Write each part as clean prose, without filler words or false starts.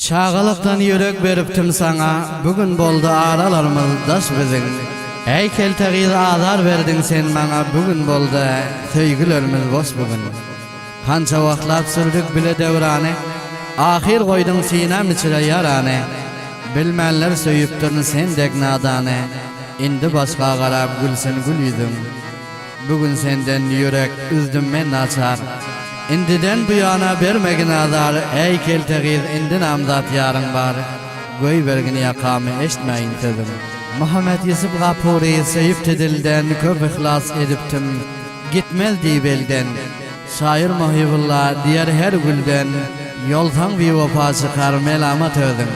Çagalykdan ýürek beripdim saňa, Bu gün boldy aralarymyz daş biziň. Äý kelte gyz azar berdiň sen maňa, Bu gün boldy söýgülerimiz boş bu gün. Hança wagtlap sürdük bile döwrany, Ahyr goýduň synam içre ýarany. Bilmänler söýüpdirin sen dek nadany, Indi başga garap gülsün gül ýüzüň. Bu gün senden ýürek üzdüm men naçar. Indiden bu ýana bermegin azar, Äý kelte gyz indi namzat ýaryň bar, Goýbergin ýakamy eştmäýin sözüň. Muhammet Ýusup Gapury söýüpdi dilden, Köp yhlas edipdim, gitmez diýip elden. Şaýyr Muhybulla diýer her gülden, Ýolsaň biwepa çykar melamat özüň.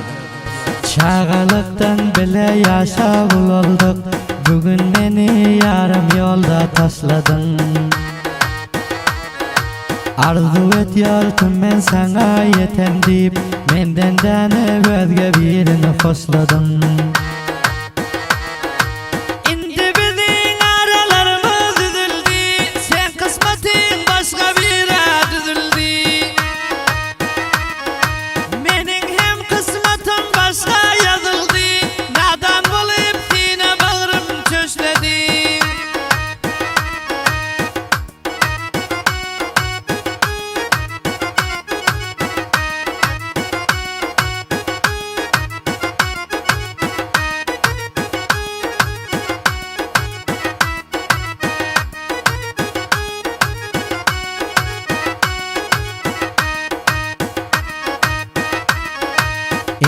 Çagalykdan bile ýaşap ulaldyk, Bu gün meni ýarym ýolda taşladyň. Arzuw etýärdim men saňa ýetem diýip, Menden dänip özge birini hoşladyň. Indi biziň aralarymyz üzüldi, Seň kysmatyň başga bire düzüldi. Meniň hem kysmatym başga ýazyldy, Nadan bolup sine bagrym çöşledi.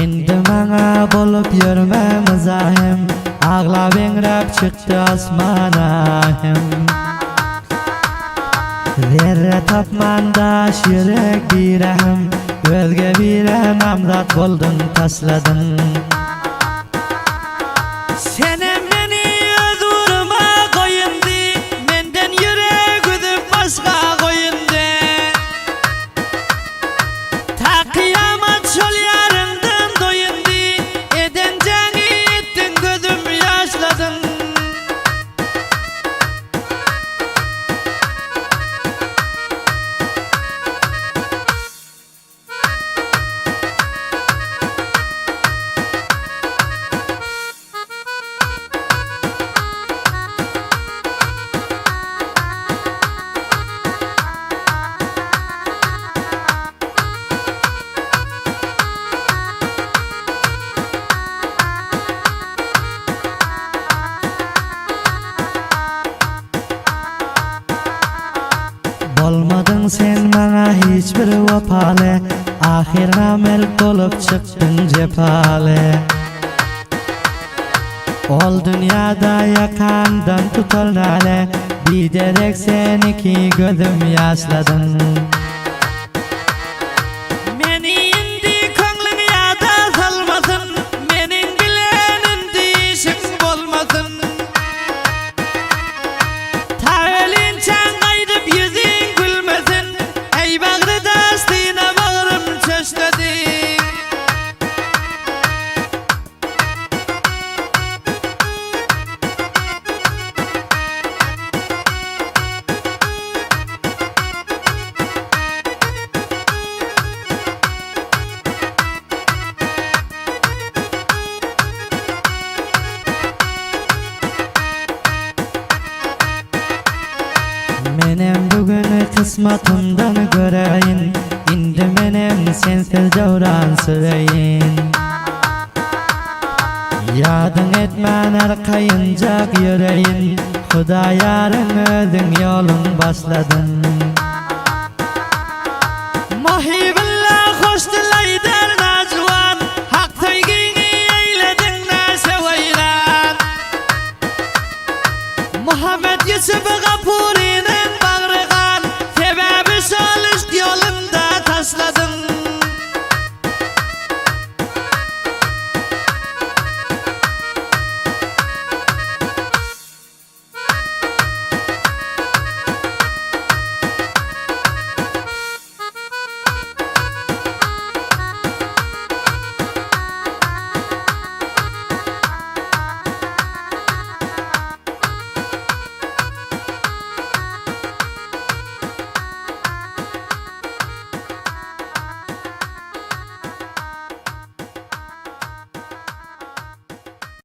Indi maňa bolup ýörme myzahym, Aglap eňräp çykdy asmana hem. Zerre tapman daş ýürek birehim, Özge bire namzat bolduň taşladyň. Senem meni öz ugruma goý indi, Menden ýürek üzüp başga goý indi. Ta kyýamat şol ýaryňdan doý indi, Eden jaňy etdiň gözüm ýaşladyň. Bolmadyň sen maňa hiç bir wepaly, Ahyr namert bolup çykdyň jepaly. Ol dünýada ýakamdan tutar nale, Biderek sen iki gözüm ýaşladyň. Meni indi köňlüň ýada salmasyn, Meniň bilen indi işiň bolmasyn. Ta ölinçäň gaýdyp ýüzüň gülmesin, Eý bagry daş syna bagrym çöşlediň. Menem bu gün kysmatymdan göreýin, Indi menem sensiz döwran süreýin. Ýadyň etmän arkaýynjak ýöreýin, Hudaýaryň özüň ýoluň başladyň.